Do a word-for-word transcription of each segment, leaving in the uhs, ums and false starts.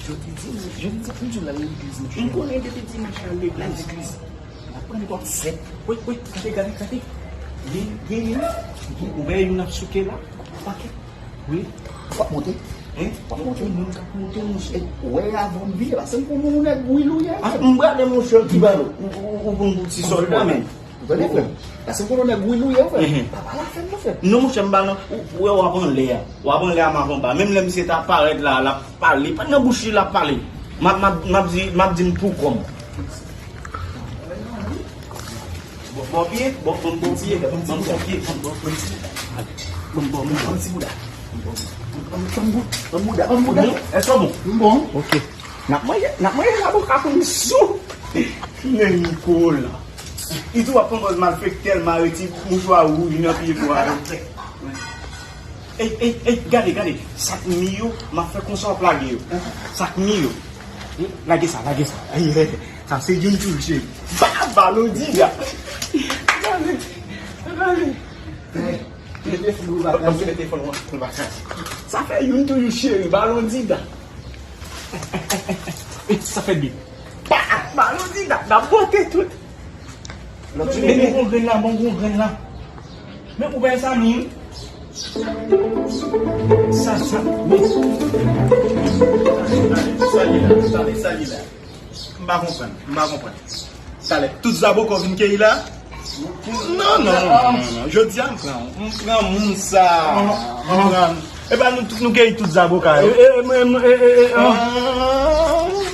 Jodi dimanch, jodi dimanch, m di w l al legliz, monchè. M konnen depi dimanch l al legliz. L ap pran nenpòt sèt. Wi, wi, gade, gade, gade. Gen, gen, gen. Ou wè youn ap souke la? Pakèt. Wi. W ap monte? Hein? W ap monte? Moun k ap monte, monchè. Ou wè avan m vini, paske m konn yon nèg wil ou ye. Ah, m prale, monchè, ki balo. Ou, ou, ou konn pou ti sòlda, men. Ou tande, frè m? Paske m konn yon nèg wil ou ye, frè m. Mhm. Pa pale afè m, non, frè m. Non, monchè, m pa nan, ou, ou wè w ap anlè a. W ap anlè a m ap anba. Menm lè misye ta parèt la, l ap pale. Pa nan bouch li l ap pale. M ap, m ap, m ap di, m ap di m pou kò m. Bon, bon pye, bon, bon, bon pye, bon, bon, bon pye, bon, bon, bon pye. Bon, bon, bon, bon ti bouda. Bon, bon, bon, bon bouda, bon bouda. Èske bon? M bon. Ok. N ap manje, n ap manje zaboka pou n sou. Men Nikola. Li tou ap pran pòz malfektè l, mare ti mouchwa wouj nan pye bwa yo. Ey, ey, ey, gade, gade. Sa k mi yo, m ap fè konsa w ap lage yo. Sa k mi yo. Lage sa, lage sa. Ey, ey, sa se youn toujou, cheri. Ba, balon diga. Gade, gade. Mete fou, ba, mete fou, ba. Sa fè youn toujou, cheri. Balon diga. Sa fè byen. Pa! Balon diga, n ap bote tout. Men, men, bon grenn la, bon, bon grenn la. Men ou wè sa, men. Sa, sa, men. Sa li la, sa li, sa li la. M pa konprann, m pa konprann. Talè, tout zaboka w vin keyi la? Non, non, non, non, non. Jodi a, m pran, m pran moun sa. M pran. E pa nou tout nou keyi tout zaboka yo. E, e, e, e, e, e, e, ah. Ah.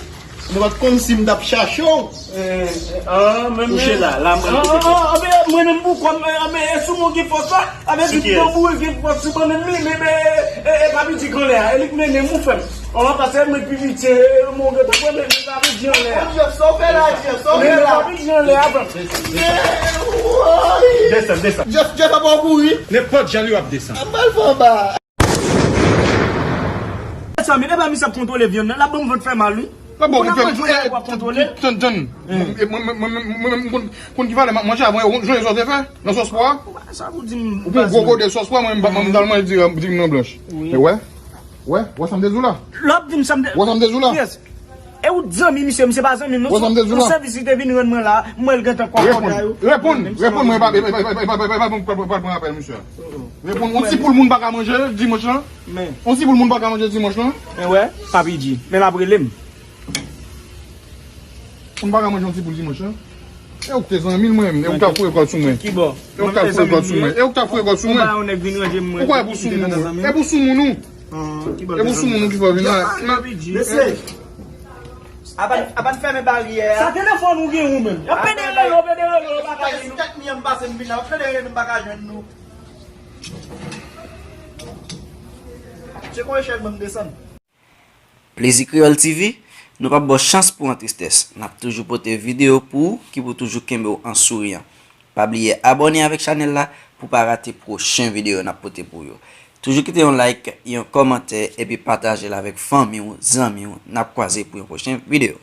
Nou pa t konn si m t ap chache w. Eh, eh, ah, men, men. Kouche la, la, mwen. Ah, ah, ah, ah, men, mwen menm pou kò m, eh, ah, men, e sou mwen ki fòs la. Ah, men, tout nan boure ki fòs sou mwen menm, li, men, men, eh, eh, eh, pa piti granlè a, e li k mennen m, ou frè m. An, pase mwen pi piti, eh, mwen gen tou pran, men, men, pa piti anlè a. Jeff, sa w fè la, Jeff, sa w fè la? Men, pa piti anlè a, frè m. Desann, desann. Jeff, Jeff ap kouri. Nenpòt jan li w ap desann. Ap mal fè anba. Sa, men, e pa misye ap kontwole vyann nan, l ap ban m vant fè mal, wi. Bon, bon, ou nan fè, manjè w ap kontwole. Tann, tann. Mwen, mwen, mwen, mwen, mwen, mwen, konn ki valè manje a, mwen, jwenn sa w te fè nan sòs pwa. Sa pou di m. Ou pran gwo gode sòs pwa, mwen, mwen, mwen, mwen, di, di m nan blanch. Wi. E wè? Wè? Wè sa m te di w la? L ap di m sa m te. Wè sa m te di w la? Yes. E ou t zanmi misye, misye pa zanmi m, non. Wè sa m te di w la? Yon sèvis li te vin rann mwen la, mwen l gentan kòkòda yo. Reponn, reponn, reponn, mwen pa, pa, pa pran apèl misye. Reponn, yon ti poul moun pa ka manje dimanch lan? Men. Yon ti poul moun pa ka manje dimanch lan? Men wè, Papi G, men l ap rele m. Moun pa ka manje yon ti poul dimanch lan? E ou k te zanmi l mwen menm, e ou k t ap foure kòd sou mwen. Ki bò? E ou k t ap foure kòd sou mwen. E ou k t ap foure kòd sou mwen. Ou pa yon nèg vin ranje m mwen. Ou kwè pou soumoun ou? E pou soumoun ou? E pou soumoun ou ki fè w vin la? Papi G. Mesye, apan, apan fèmen baryè a. Sa telefòn ou gen ou menm? Y ap pede rele w, pede rele w, yo pa ka jwenn nou. Kèk milyon m pase m vin la, w ap pede rele nou, m pa ka jwenn nou. Tcheke yon echèl ban m desann. Plezi Kreyòl T V, nou p ap ba w chans pou w an tristès. N ap toujou pote videyo pou ou ki pou toujou kenbe w an souriyan. Pa bliye abòne avèk chanèl la pou w pa rate pwochen videyo n ap pote pou w yo. Toujou kite yon like, yon kòmantè, epi pataje l avèk fanmi w, zanmi w. N ap kwaze pou yon pwochen videyo.